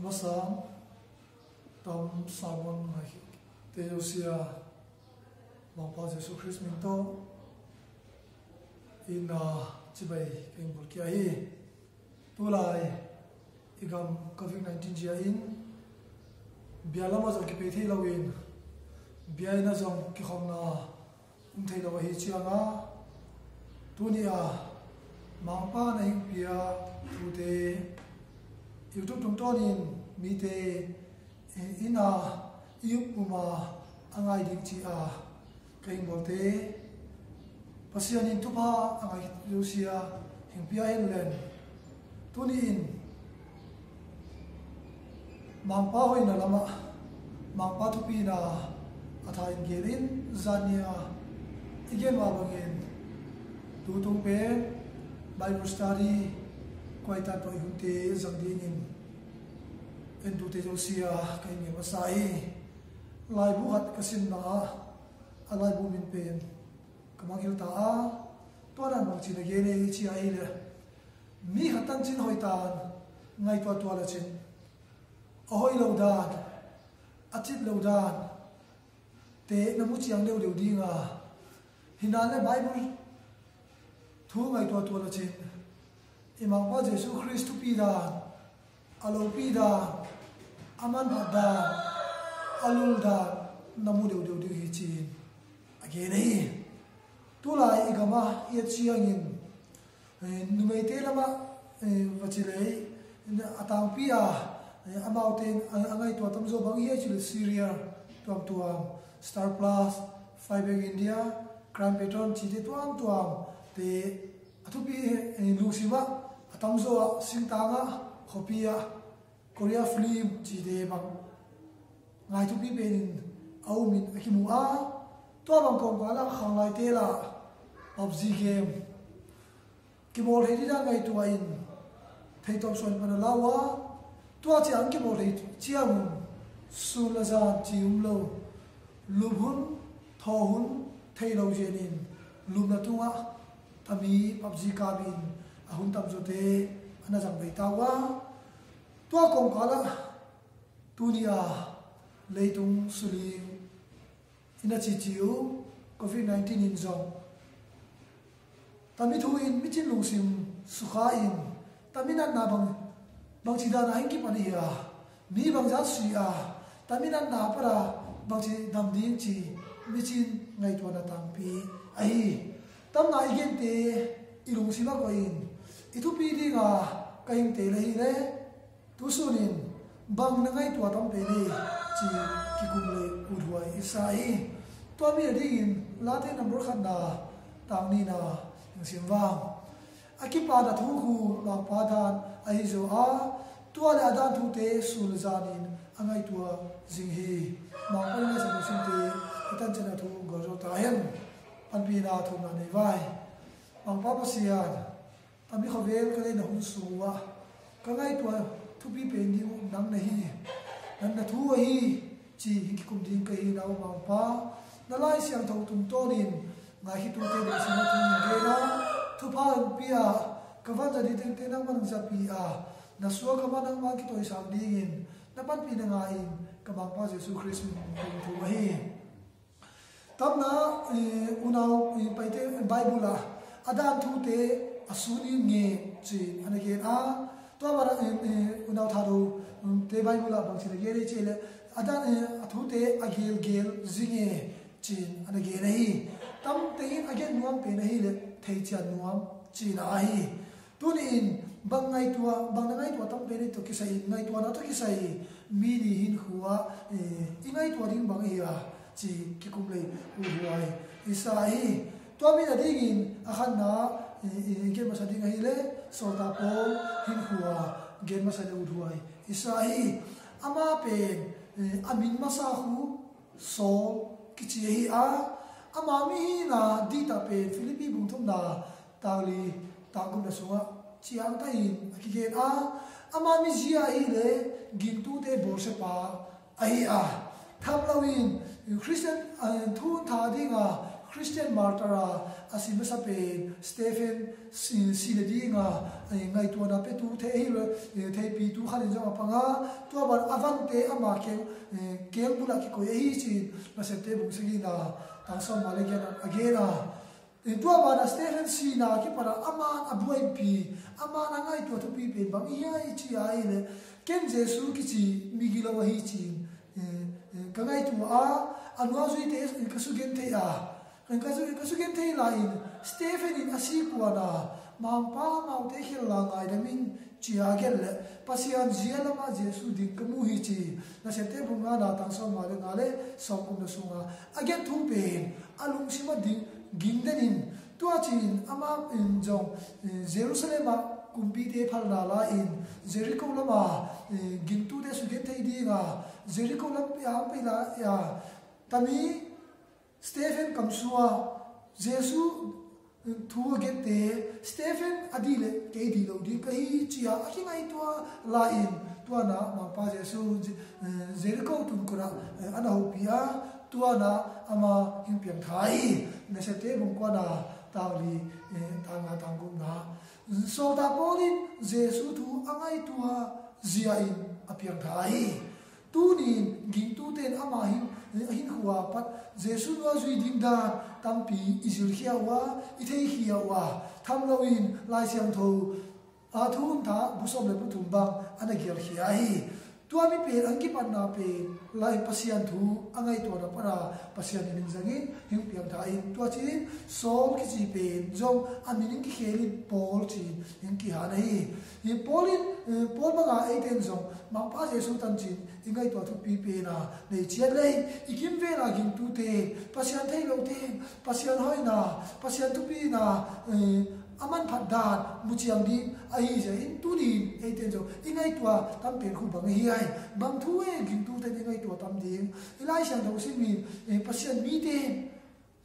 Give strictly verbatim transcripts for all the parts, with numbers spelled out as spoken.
Masa tam sermon ngaihte zosia Mangpa Jesu Khrist min tawh in a cibai ka inbulkia hi. Tulai i gam covid nineteen zia in bia lamah zong kipei thei loin bia innah zong kikhopna um thei lo ahi cianga, tuni a Mangpa na hingpia thute YouTube tungtawnin mite in a i upuma a ngai ding ci a ka ingbawlte Pasian in thupha a ngai zosia hingpia hen len. Tuni in Mangpa hoihna lamah Mangpa thupina a tha in gen in, zania i gen mah bangin tutung pen Bible study kuaitan tawh i hunte zang dingin en tute zosia ka in ngen masa hi. Laibu khat ka simna ah a laibu min pen ka mangngilh ta a, tua dan bangci na gen ei ci a hi le, mi khat tancin hoihtan ngaihtuah tuah lecin a hoih lo dan, a cit lo dan te na mu ciang deuhdeuh dinga, hinan le Bible thu ngaihtuah tuah lecin i Mangpa Jesu Khrist thupi dan, a lopi dan, a manphat dan, a lul dan na mu deuhdeuh ding hi ci-in a gen ahi. Tulai i gamah i et ciangin numeite lamah va ci lei a tangpi a amaute a ngaihtuah tamzaw bang hi a ci le serial tuamtuam, Star Plus, Five Bang India, Crime Patron cite tuamtuam te a thupi lungsimah a tamzaw ah singtangah khuapi ah Korea film cite bang ngai thupi penin a umin a kimu a, tua bang kawmkalah khanglaite lah PUBG game kibawl thei dida ngaihtuah in theitawp suan pan a lau a, tua ciang kibawl thei ciangun sun le zan ci um lo, lup hun thaw hun thei lo zenin lupna tungah tami PUBG kapin a hun tamzawte a na zang bei ta uh a, tua kawmkalah tuni a leitung suling in a cici uh covid nineteen in zong tami thu in micin lungsim sukha in tami natna bang bangci dana hing kipan hi a, mi bangzat sui a, tami natna para bangci dam ding ci micin ngaihtuahna tangpi ahi. Tamna i gente i lungsim a koih in i thupi dinga ka hingte le hi le, tusunin bang na ngaihtuah tam pen hi ci kikum le uthuai i sa hi. Tua mi a dingin Late number khatna tang nihna hing sim vang. A kipana thu khu Mangpa dan ahi zaw a, tua le a dan thute sun le zanin a ngaihtuah zing hi. Mangpa le ngaihsak lungsimte i tancina thu gawr zo ta hen. Panpina thumna nei vai. Mangpa Pasian, tami khuavel ka neihna hun sung uh ah ka ngaihtuah thupi pen ding uh nang na hi. Nang na thu ahi ci hi kikum ding ka hi na uh Mangpa. Na Lai Siangtho tungtawnin ngaikhitute lungsim a thu in gen a, thupha in pia, ka vanzat hi tengte nangman zapi a, na suak a ma nangman kitawisak dingin na panpih na ngai in ka Mangpa Jesu Khrist min in ka thu ahi. Tamna unau paite Bible ah a dan thute a sunin nge ci an a gen a, tua mana unau thado te Bible ah bangci na gen ei ci le a dan a thute a gelgel zinge cin an a gen ahi. Tamte in a gen nuam pen ahi le thei cian nuam cina ahi. Tuni in bang ngaihtuah, bang na ngaihtuah tam pen i tawh kisai in ngaihtuahna tawh kisai mi ni hin khua i ngaihtuah ding bang ahi a ci kikum lei uthuai i sa hi. Tua mi na dingin a khatna i gen masa ding ahi le Sawltak Paul hin khua gen masa le uthuai i sa hi. Ama pen a min masa khu Saul kici ahi a, ama mihina dihtak pen Philippi bung thumna tang li tang gukna sungah ciangtahin a kigen a, ama mizia ahi le gintute bawlsiapa ahi a, tham loin Khristian thu tha dinga Christian martyr a, a si masa pen Stephen si, si nadinga, eh, ngaihtuahna petu thei, eh, theipitu khat in zong a pang a, tua ban a vante ama keng, eh, keng bulah kikoih ahi ci-in Nasepte bung sagihna tang sawm le giat ah a gen a. Eh, tua banah Stephen sihna kipan a aman a buaipi, aman a ngaihtuah thupi pen bang hi hiam ci-a ahih leh, ken Jesu kici migilo ahi ci-in, eh, eh, ka ngaihtuah a, a nuazuite ka sugen thei a, ka su, ka sugen thei lai-in Stephen in a si kuan a, Mangpa, amaute khel la ngaidam in ci-a a gen leh Pasian zia lamah Jesu ding ka mu hi ci, Nasepte bung ngana tang sawm le nga le sawm kumna sunga a gen thu pen a lungsim ah ding, ging den in, tua ci-in amah in zong, eh, Jerusalem ah kumpite phalna la-in Jericho lama, eh, gingtute sugen thei dinga Jericho lam pia pei la, ya, tami Stephen kamsua, Jesu thu a gente, Stephen a dih leh kei dih lo ding ka hi ci-a a kingaihtuah lai-in, tuana Mangpa Jesu, eh, Jericho tun kotah, eh, a na hopih a, tuana ama hing piangtha hi. Nasepte bung kuana tang li, eh, tang nga tang gukna. Sawltak Paul in Jesu thu a ngaihtuah zia-in a piangtha hi. Tuni-in gingtute in ama hin, hinkhua pat Jesu nuazui ding dan tampi i zilkhia uh a, i theikhia uh a, tham loin Lai Siangtho a thu hun tha bu sawm le bu thum bang a na gialkhia hi. Tua mi pen a kipatna pen Lai Pasian thu a ngaihtuahna pana Pasian in hing zangin hing piangtha in, tua ci-in Saul kici pen zong a min hing kikhel in Paul ci-in hing kihan ahi. Hi Paul in, eh, Paul banga eite in zong Mangpa Jesu tancin i ngaihtuah thupi pena nei ciat lei, i kimvela gingtute, Pasian thei lote, Pasian hoihna, Pasian thupina, eh, a manphat dan mu ciang ding ahi zia in, tuni-in eite in zong i ngaihtuah tam pen khu bang hi ai, bang thu e gingtute in i ngaihtuah tam ding, i Lai Siangtho simin, eh, Pasian mite in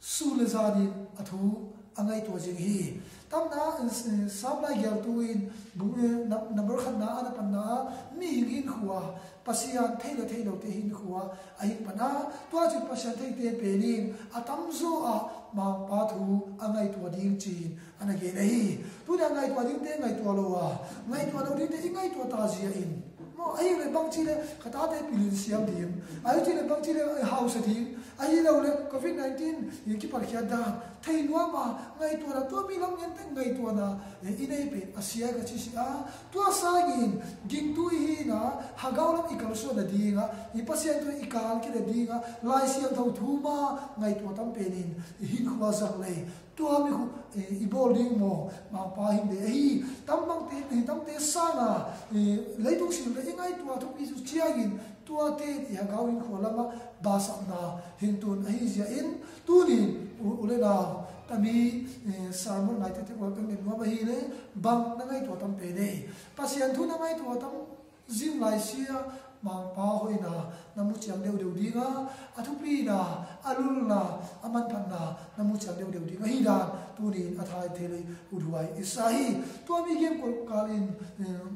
sun le zanin a thu a ngaihtuah zing hi. Tamna, eh, Sam laigialtu in bung, eh, nam-, number khatna a na panna ah mihing hinkhua, Pasian thei le thei lote hinkhua a hing pan a, tua cin Pasian theite pen in a tamzaw ah Mangpa thu a ngaihtuah ding ci-in a na gen ahi. Tuni a ngaihtuah dingte ngaihtuah lo a, ngaihtuah lo dingte i ngaihtuah ta zia in, maw, ahi le bangci le ka tate pilin siam ding, ahi ci le bangci le hausa ding, ahi lo le covid nineteen i kipatkhiat dan thei nuam a, ngaihtuahna, tua mi lam ngen pen ngaihtuahna, eh, i nei pen a sia ka ci si a, tua sangin gingtu i hina, hagau lam i kalsuan nadinga, i Pasian thu i kal kile dinga, Lai Siangtho thu ma ngaihtuah tam penin i hinkhua zang lei, tua mi khu, eh, i bawl ding maw, Mangpa hing de ahi. Tam bangte, eh, tamte sanga, eh, leitung sil le i ngaihtuah thupi zu ciangin, tuate i hagau hinkhua lamah basapna hing tun ahi zia in, tuni u, u le nau, tami, eh, sermon ngaite te kual kan ngen nuam ahi le, bang na ngaihtuah tam pen ei. Pasian thu na ngaihtuah tam zing lai sia, Mangpa hoihna na mu ciang deuhdeuh dinga, a thupina, a lulna, a manphatna na mu ciang deuhdeuh ding ahi dan, tuni-in a tha i thei lei uthuai i sa hi. Tua mi gen kual kalin, eh,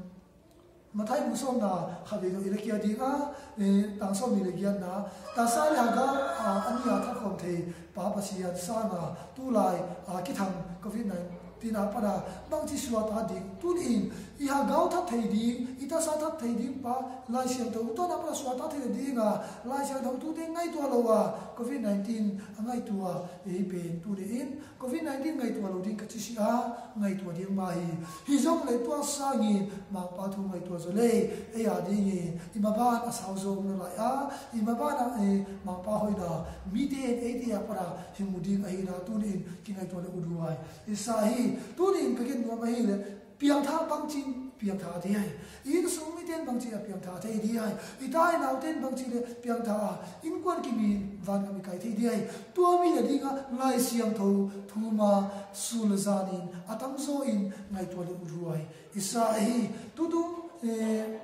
Matthai bung sawmna khat vei tawh i lakhia dinga, eh, tang sawm ni le giatna, tasa le hagau, ah, a nih a thatkhawm thei Pa Pasian sanga tulai, ah, kithang covid nineteen a pana bangci suahtak ding, tuni-in i hagau that thei ding, i tasa that thei ding Pa Lai Siangtho tawh na pana suahtak thei dinga, Lai Siangtho thute ngaihtuah lo a, covid nineteen a ngaihtuah ei pen tuni-in covid nineteen ngaihtuah lo ding ka ci si a, ngaihtuah ding mah hi. Hi zong le tua sangin Mangpa thu ngaihtuah zaw lei, ei a dingin i maban a sau zaw na lai a, i maban a, eh, Mangpa hoihna mite in eite a pana hing mu ding ahina, tuni-in kingaihtuah le uthuai i sa hi. Tuni-in ka gen nuam ahi le, piangthak bangcin piangthak thei ai. I innsung mite in bangci a piangthak thei ding ai. I ta i naute in bangci le piangthak a, innkuan kimin vangam i kai thei ding ai. Tua mi le dinga Lai Siangtho thu ma sun le zanin a tamzaw in ngaihtuah le uthuai i sa hi. Tutung, eh,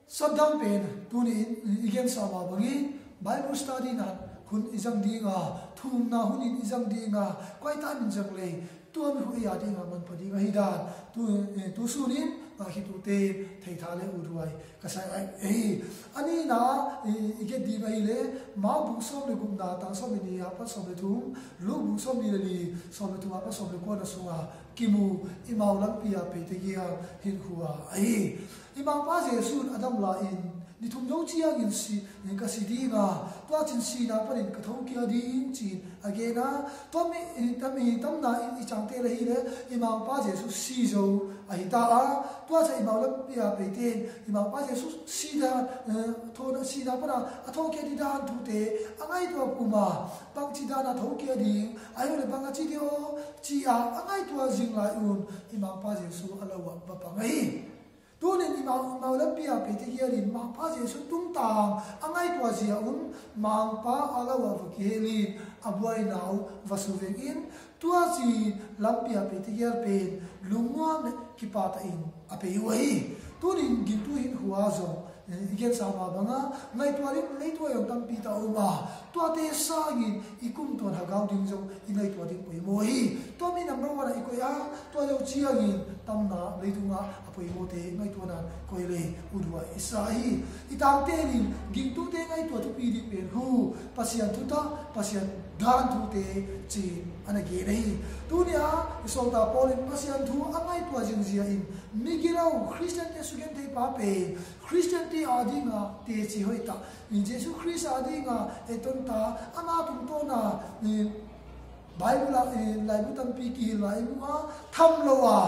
shutdown pen tuni-in i gensa mah bangin Bible study na hun i zang dinga, thumna hunin i zang dinga, koi time in zang lei, tua mi khu ei a dinga manpha ding ahi dan. Tu, eh, tu sunin Takhi tute thei tha le ut huai ka sa hi. A nina i, i get ding ahih leh Mark bung sawm le gukna tang sawm le ni a pat sawm le thum, Luke bung sawm ni le li sawm le thum a pat sawm le kua na sunga kimu i mau lampi a peite kiang hinkhua ahi. I Mangpa Jesuh in a dam lai-in ni thum zo ciangin si, ka si ding a, tua cin sihna panin ka thokia ding ci-in a gen a, tua mi, tam, i tamna in i cangte le hi le i Mangpa Jesuh si zo ahi ta a, tua ciang i mau lampi a peite in i Mangpa Jesuh sihna, eh, thawna sihna pana a thokia ding dan thute a ngaihtuah puma, bangci dana thokia ding, ahi le bang a ci ding aw, ci-a a ngaihtuah zing lai un i Mangpa Jesuh a lo ah va pang ahi. Tunin i mau, mau lampi a peite kiangin Mangpa Jesuh tungtang a ngaihtuah zia un Mangpa a lo ah va kihelin a buaina uh va suvengin tua ci lampi a peite kiang pen lungnuam le kipahtahin a pei uh ahi. Tunin gingtu hinkhua zong, eh, i gensa mah banga ngaihtuah ding leitung ah zong tampi tak a um a, tuate sangin i kum tuan hagau ding zong i ngaihtuah ding poimawh hi. Tua mi number one ah i koih a, tua lo ciangin tamna leitungah a poimawhte ngaihtuahna koi le ut huai i sa hi. I tangte in gingtute ngaihtuah thupi ding pen hu Pasian thutak, Pasian dan thute ci-in a na gen ahi. Tuni a i sawltak Paul in Pasian thu a ngaihtuah zingzia in migilo Khristiante sugen thei pa pen Khristiante a dinga teci hoih tak, Jesuh Khrist a dinga ei tonta ama tungtawna, Bible ah, eh, laibu tampi kihil lai mu a tham lo a,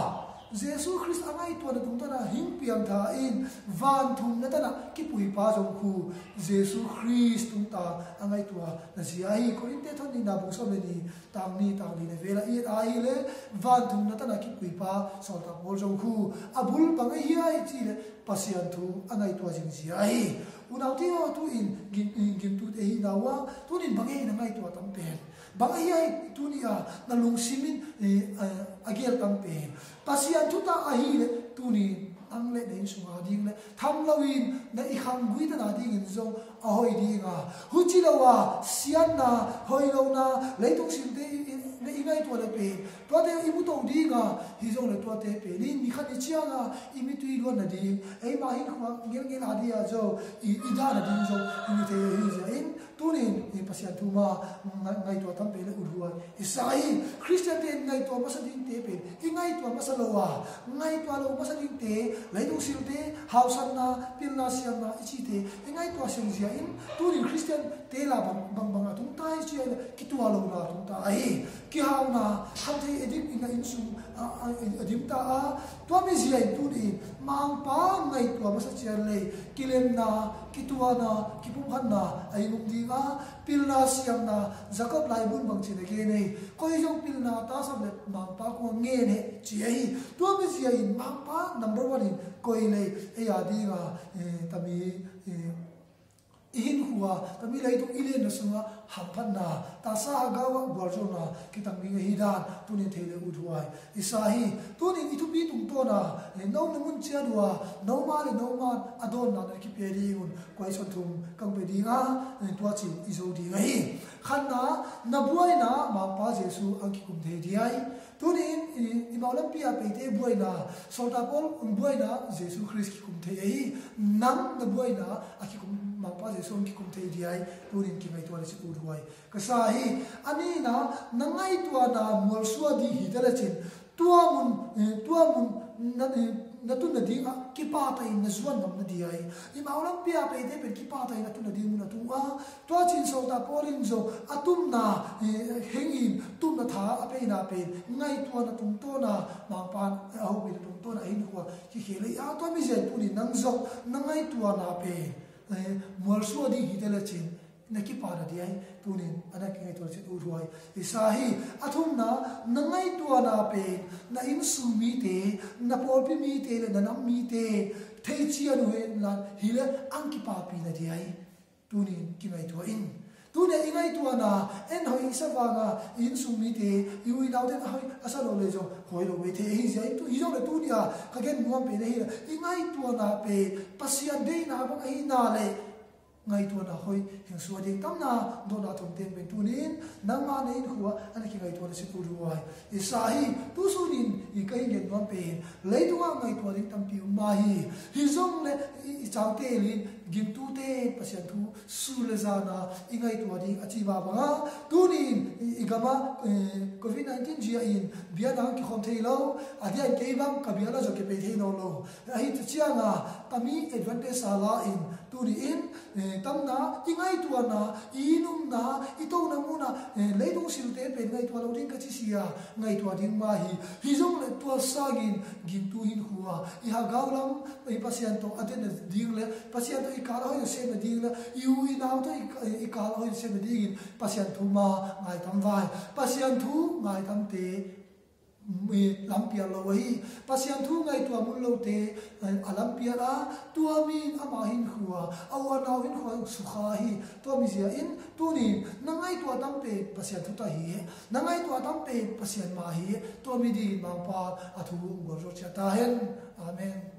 Jesuh Khrist a ngaihtuahna tungtawna hing piangtha in vanthumna tanah kipui pa zong khu Jesuh Khrist tungta a ngaihtuahna zia ahi. Korinthte thon nihna bung sawm le ni tang ni tang ni le vela i et ahih leh vanthumna tanah kipui pa sawltak Paul zong khu a bul bang ahi hiam i cih leh Pasian thu a ngaihtuah zingzia ahi. Unaute aw, tu-in gin, gingtute hi na uh a, tunin bang ahi na ngaihtuah tam pen? Bang ahi a tuni a na lungsim in, eh, eh, a gel tam pen? Pasian thutak ahih leh tuni nang le na inn sunga ding le tham loin na i khanggui tana dingin zong a hoih ding a, huci lo a siatna, hoih lohna, leitung simte i, i, i ngaihtuah le pen tuate i muto ding a, hi zong le tuate pen in ni khat ni cianga i mitui luan nading, eima hinkhua ngelngel a dia zong i, i dah nading zong i mi thei ahi zia in, tunin i Pasian thu mah ngai, ngaihtuah tam pen le ut huai i sa hi. Khristiante in ngaihtuah masa dingte pen i ngaihtuah masa lo a, ngaihtuah lo masa dingte, leitung silte, hausanna, pilna, siamna i cihte i ngaihtuah siangzia in, tunin Khristiante la bang, bang, bang a tungta i ci a, kituah lohna a tungta ahi. Kihauna, khamthei a dik in a innsung a, a, a dimta a, tua mizia in tunin Mangpa ngaihtuah masa ciat lei, kilemna, kituahna, kipumkhatna a inn um ding a, pilna, siamna, Jacob laibun bangcin a gen ei, koi zong pilna tasam le Mangpa kua ngen he ci ahi. Tua mizia in Mangpa number one in koi lei, ei a dinga, eh, tami, eh, i hinkhua, tami leitung i lianna sungah hamphatna, taksa hagau ah gualzawhna kitang ding ahi dan tunin thei le ut huai i sa hi. Tunin i thupi tungtawna, eh, no na mun ciat uh a, noma le noma a dawnna na kipia ding un kua i son thum kang pe ding a, eh, tua cin i zo ding ahi. Khatna, na buaina Mangpa Jesuh ang kikum thei diai. Tunin i, i mau lampi a peite buaina, sawltak Paul buaina Jesuh Khrist kikum thei ahi. Nang na buaina a kikum, Mangpa Jesuh ang kikum thei diai. Tunin kingaihtuah le cih ut huai ka sa hi. A nina, na ngaihtuahna mualsuah ding hi ta le cin, tua mun, eh, tua mun na, eh, na tun nading ah kipahtahin na zuan ngam na diai. I mau lampi a peite pen kipahtahin a tun nading mun a tung a, tua cin sawltak Paul in zong a tumna, eh, hengin tumna tha a peina pen ngaihtuahna tungtawna, Mangpa a hopihna tungtawna a hinkhua kikhel ei a, tua mizia in tunin nang zong na ngaihtuahna pen, eh, mualsuah ding hi ta le cin na kipahna diai, tunin a na kingaihtuah cin ut huai i sa hi. A thumna, na ngaihtuahna pen na innsung mite, na pawlpi mite le na nam mite thei cian uh hen la hi le ang kipahpihna diai. Tunin kingaihtuah in. Tunin i ngaihtuahna en hoih i sa vanga i innsung mite, i u i naute a hoih a sa lo le zong hoih lo ve thei ahi zia in, tu, hi zong le tunia ka gen nuam pen ahi le i ngaihtuahna pen Pasian deihna bang ahi na le ngaihtuahna hoih hing suak ding. Tamna dotna thum teng pen tuni in nangmah na innkhua ah na kingaihtuah na si uh duai. I sa hi, tu sunin i ka hing gen nuam pen leitungah ngaihtuah ding tampi um mah hi. Hi zong le i, i cangte in gingtute Pasian thu sun le zana i ngaihtuah ding a ci mah banga, tuni in i, i gamah, eh, covid nineteen zia in biakna kikhawm thei lo, a dian kei bang ka biakna zong kipei thei nawn lo. Ahi cianga tami advantage a la in tuni in, eh, tamna i ngaihtuahna, i numna, i tona muna, eh, leitung silte pen ngaihtuah lo ding ka ci sia, ngaihtuah ding mah hi. Hi zong le tua sangin gingtu hinkhua, i hagau lam i Pasian tawh a den ding le Pasian tawh i kal a hoih na sem na ding le i u i nau tawh i, i kal a hoih na sem na dingin Pasian thu mah ngai tam vai. Pasian thu ngai tamte, mm, lampial lo ahi. Pasian thu ngaihtuah mun lote, eh, a lampial a, tua mi in ama hinkhua, a u a nau hinkhua sukha hi. Tua mi zia in tuni na ngaihtuah tam pen Pasian thu ta hi. Na ngaihtuah tam pen Pasian mah hi. Tua mi dingin Mangpa a thu gualzawh ciat ta hen. Amen.